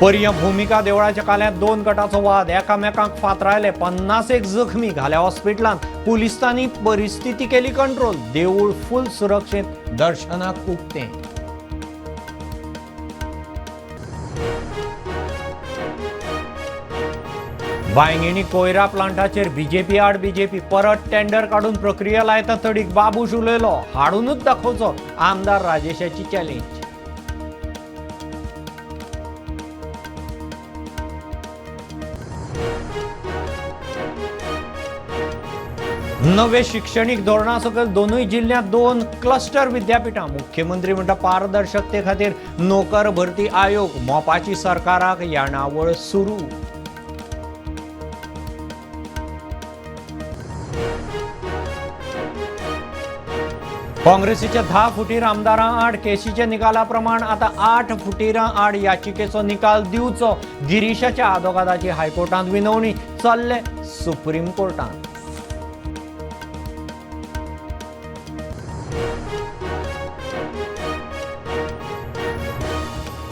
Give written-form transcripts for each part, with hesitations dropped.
पर्यां भुमिका देवळाच्या काल्यांत दोन गटाचो वाद, एकामेकांक फातरायले, 50 जखमी घाल्या हॉस्पिटलांत. पुलिसांनी परिस्थिती केली कंट्रोल. देवूळ फुल सुरक्षेत दर्शनाक उक्तें. बांयगिणी कोयरा प्लांटाचेर बीजेपी आड बीजेपी, परत टेंडर काडून प्रक्रिया लायता तडीक. बाबूश उलयलो, हाडूनच दाखोवचो. आमदार राजेशाची चॅलेंज. नवे शिक्षणीक धोरणा सकयल दोनूय जिल्ल्यांत 2 क्लस्टर विद्यापीठां. मुख्यमंत्री म्हणटा पारदर्शकते खातीर नोकर भरती आयोग. मोपाची सरकाराक येणावळ सुरू. काँग्रेसीच्या 10 फुटीर आमदारां आड केशीच्या निकाला प्रमाण आता 8 फुटीरां आड याचिकेचो निकाल दिवचो. गिरीशाच्या आदोगादाची हायकोर्टांत विनवणी, चल्ले सुप्रीम कोर्टांत.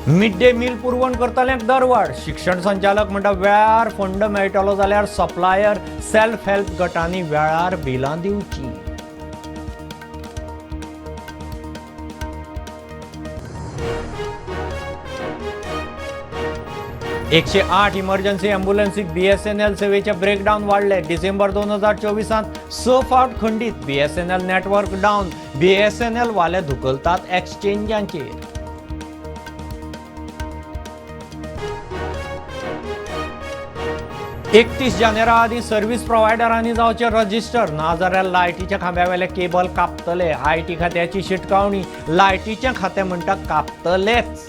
मिड डे मील पुरवण करतल्यांक दरवाड. शिक्षण संचालक म्हणटा वेळार फंड मेळटलो जाल्यार सप्लायर सेल्फ हेल्प गटांनी वेळार बिलां दिवची. 108 इमर्जन्सी ॲम्ब्युलन्सीक बीएसएनएल सेवेचे ब्रेकडावन वाडले. डिसेंबर 2024 6 फावट खंडीत. बीएसएनएल नेटवर्क डावन, बीएसएनएल वाले धुकलतात एक्सचेंजांचेर. 31 जानेरा आदीं सर्व्हिस प्रोव्हायडरांनी जावचे रजिस्टर, नाजाल्यार लायटीच्या खांब्यावेले केबल कापतले. IT खात्याची शिटकावणी, लायटीचें खातें म्हणटा कापतलेच.